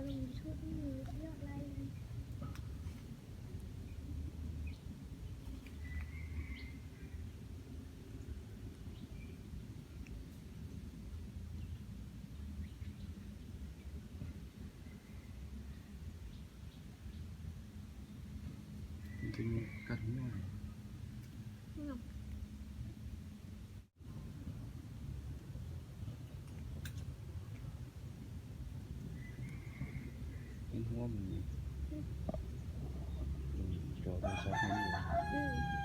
ລົງຢູທູບນີ້ຍອດໄລກ໌ ມັນຈະມີກັດຫົວ. ເຫັນຫົວມັນນີ້ ອືມ ອືມ ຈໍໂທລະສັບເຫັນຢູ່ ອືມ.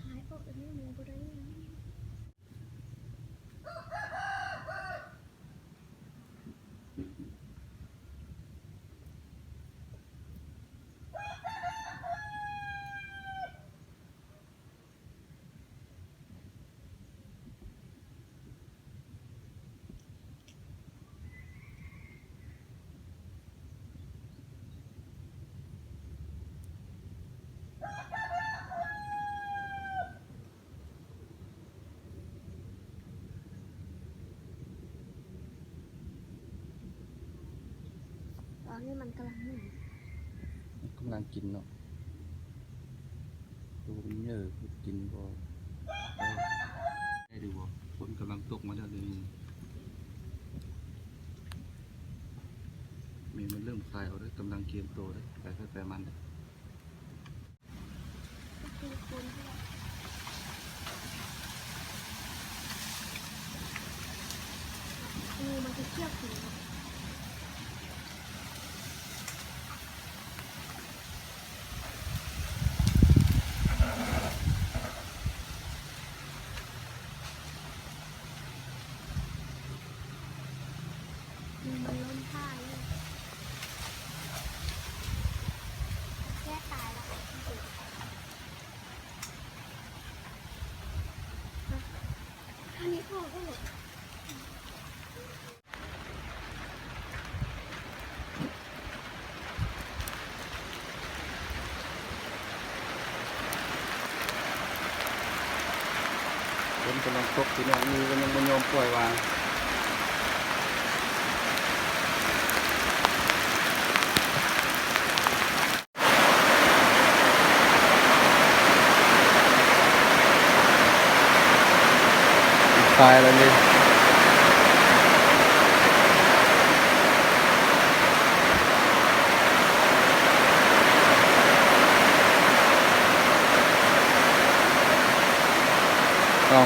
ຂາຍອອກອັນນີ້ມັນບໍ່ໄດ້ຫຍັງ. ຕອນນີ້ມັນກຳລັງ ກຳລັງກິນເນາະ. ໂຕມັນເຍີກິນບໍ່ໄດ້ ໄດ້ຢູ່ບໍ່? ຝົນກຳລັງຕົກມາແລ້ວເດ ແມ່ມັນເລີ່ມຄາຍອອກເດີ ກຳລັງກຽມໂຕເດີ ໄປໃຜໄປມັນເດີ. ຝົນກຳລັງຕົກ ພີ່ນ້ອງ ງູກໍຍັງບໍ່ຍອມປ່ອຍວາງ. ຕາຍແລ້ວນີ້ ເອົ້າ.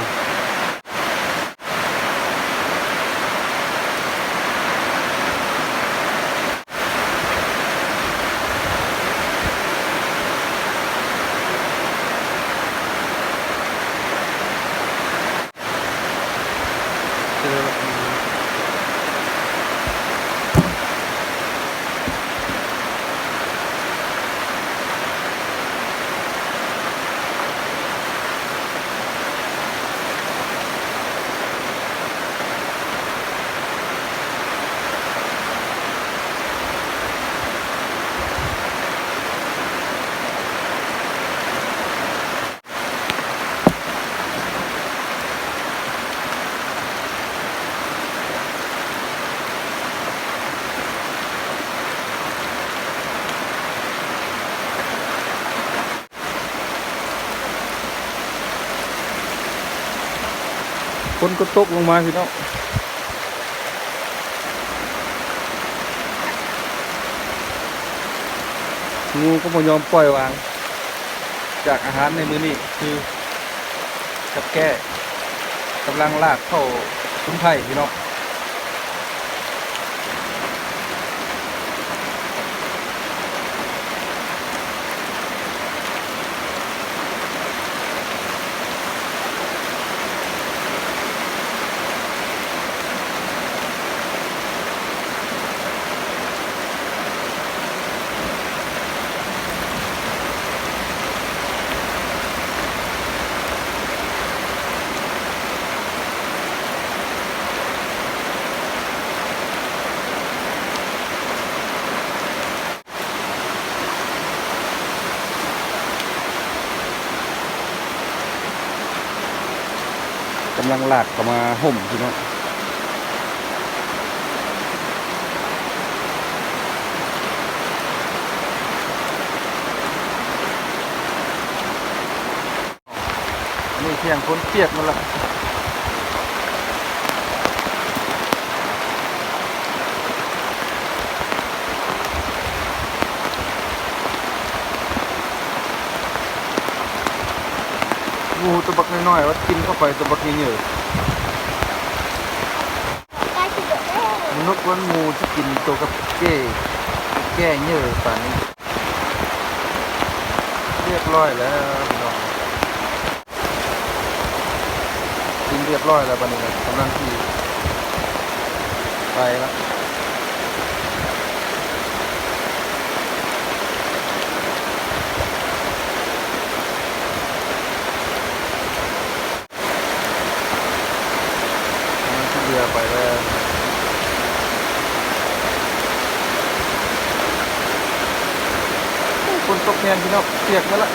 ຝົນກໍຕົກລົງມາ ພີ່ນ້ອງ. ງູກໍບໍ່ຍອມປ່ອຍວາງ. ຈາກອາຫານໃນມື້ນີ້ຄືກັບແກ້ ກຳລັງລາກເຂົ້າຊຸມໄພ ພີ່ນ້ອງ. ເ ກຳລັງລາກເຂົ້າມາຮົ່ມພີ່ນ້ອງ. ອັນນີ້ທ່ຽງຄົນປຽກໝົດລະ. ໝູຕົວບັກນ້ອຍໆ ວ່າກິນເຂົ້າໄປຕົວບັກໃຫຍ່ໆ. ມະນຸດວັນໝູຊິກິນໂຕກັບແກ່ ແກ່ເຍີປານນີ້. ຮຽບຮ້ອຍແລ້ວພີ່ນ້ອງ ກິນຮຽບຮ້ອຍແລ້ວ ບາດນີ້ກຳລັງຊິໄປລະ. ມັນຊິເຫຼືອໄປແລ້ວ. ໂອ້ ຝົນຕົກແຮງພີ່ນ້ອງ ປຽກໝົດລະ.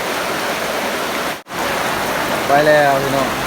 ໄປແລ້ວພີ່ນ້ອງ